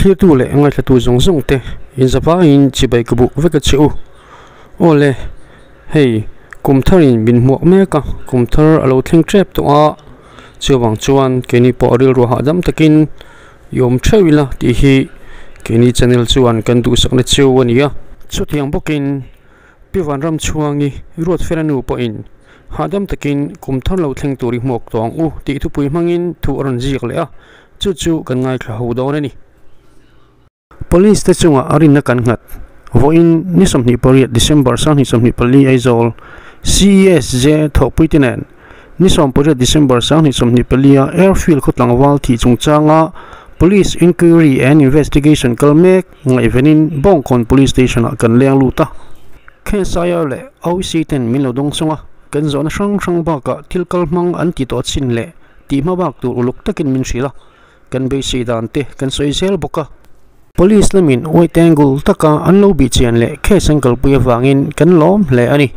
Thlirtu leh ngaithlatu zawng zawng te inzavaiin chibai ka buk vek a che u. Aw le, hei kum tharin min hmuak mek a, kum thar a lo thleng tep tawh a, chuvang chuan keini pawh rilru hahdam takin i awm theuh ila tih hi keini channel chuan kan duhsakna cheu a ni a. Chutiang bawkin Pi Vanramchhuangi Ruatfela nu pawhin hahdam takin kum thar lo thleng tur i hmuak tawh ang u tih thupui hmangin thu a rawn ziak leh a, chu chu kan ngaithla ho dawn a ni. Police te chungah a rinna kan nghat. Vawiin ni 28 December 2024 Aizawl CESJ thawhpuite nen ni 18 December 2024 a Airfield khaw tlangval thih chungchanga Police Inquiry and Investigation kal mek ngaihvenin Bawngkawn Police Station ah kan leng lut a. KSIR leh OC ten min lo dawng sawng a, kan zawhna hrang hrang bakah thil kal hmang an ti tawh chin leh tih hma bak tur uluk takin min hrilh a. Kan beisei dan te kan sawi zel bawk a. Police lamin white angle taka an lo bih chian leh case an kalpui avangin kan lawm hle a ni.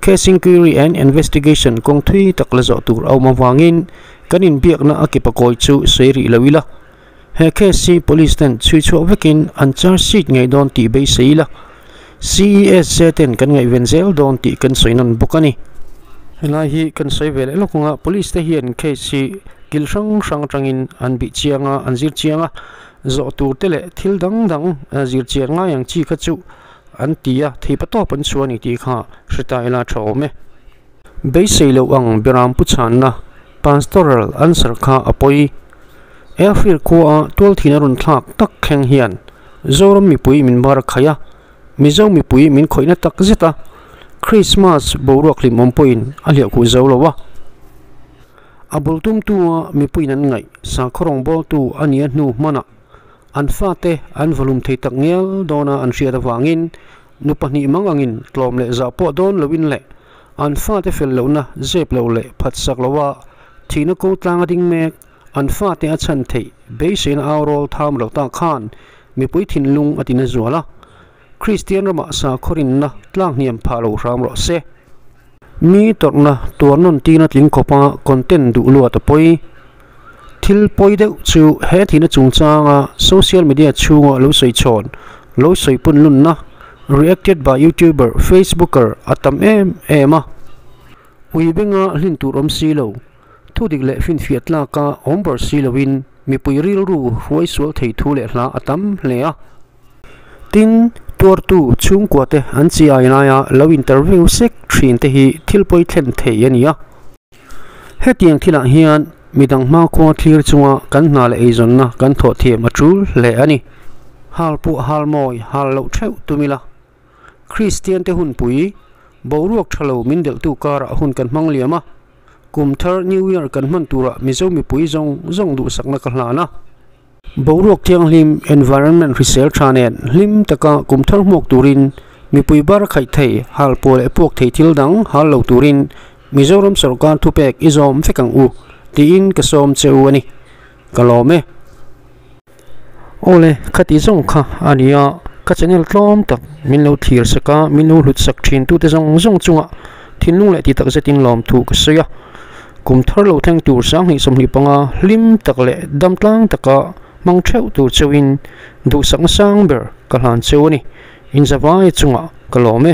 Case inquiry and investigation kawng thui tak la zawh tur a awm avangin kan inbiakna a kipa kawi chu sawi rih lo ila. He case hi police ten chhui chhuah vekin an charge sheet ngei dawn tih beisei ila. CESJ ten kan ngaihven zel dawn tih kan sawi nawn bawk a ni. Helai hi kan sawi ve leh lawk ang a, police te hian case hi kil hrang hrang atangin an bih chiang a, an zir chiang a, zawh tur te leh thil dang dang zir chian ngai ang chi kha chu an ti a, thei pa tawp an chhuah a ni tih kha hre ta ila tha awm e. Beisei loh ang Beram pu chhanna Pastoral answer kha a pawi. Airfield khua a tualthin a rawn thlak tak thleng hian Zoram mipui min bar a khaih a, Mizo mipui min khawihna tak zet a, Krismas boruak hlimawm pawhin a hliahkhuh zo lo a. A bul tumtu a mipuiin an ngaih sakhaw rawngbawltu a nia hnu hmanah an fate an vawlum thei tak ngial dawna an hriat avangin nu pahnih mang angin tlawm leh zah pawh dawn loin leh an fate fel lohna zep lo leh phatsak loa thihna ko tlanga ding mek an fate a chhan theih beiseina au rawl tham lo ta khan mipui thinlung a tina zual a, Kristian ramah sakhaw rinna tlak hniam phah lo hram rawh se. Mi tawrhna tuar nawn tina tling khawpa content duh luat a pawi. Thil pawi deuh chu he thihna chungchanga social media chhunga lo sawi chhawn, lo sawi pun lunna, reacted by youtuber, facebooker a tam em em a. Ui benga hlin tur awm si lo, thu dik leh finfiah tlaka awm ber si loin mipui rilru hruai sual thei thu leh hla a tam hle a. Tin, tuartu chhungkuate an chi ai laia lo interview sek thin te hi thil pawi thlen thei a ni a. Hetiang thilah hian midang hmakhua thlir chunga kan hna leh eizawnna kan thawh thiam a tul hle a ni. Hal pawh hal mawi hal loh theuh tum ila. Kristian te hunpui, boruak tha lo min delhtu karah hun kan hmang liam a. Kum thar New Year kan hman turah Mizo mipui zawng zawng duhsakna ka hlan a. Boruak thianghlim, environment hrisel tha nen hlim taka kum thar hmuak turin mipui bar khaih thei, hal pawh leh puak thei thil dang hal lo turin Mizoram sawrkar thupek i zawm vek ang u tiin ka sawm che u a ni. Ka lawm e. Awle, khati zawng kha a ni a, ka channel tlawm tak min lo thlir sak a, min lo hlut sak thin tute zawng zawng chungah thinlung leh ti tak zetin lawmthu ka sawi a. Kum thar lo thleng tur 2025 hlim tak leh dam tlang taka hmang theuh tur cheuhin duhsakna sang ber ka hlan cheu a ni. Inzavai chungah ka lawm e.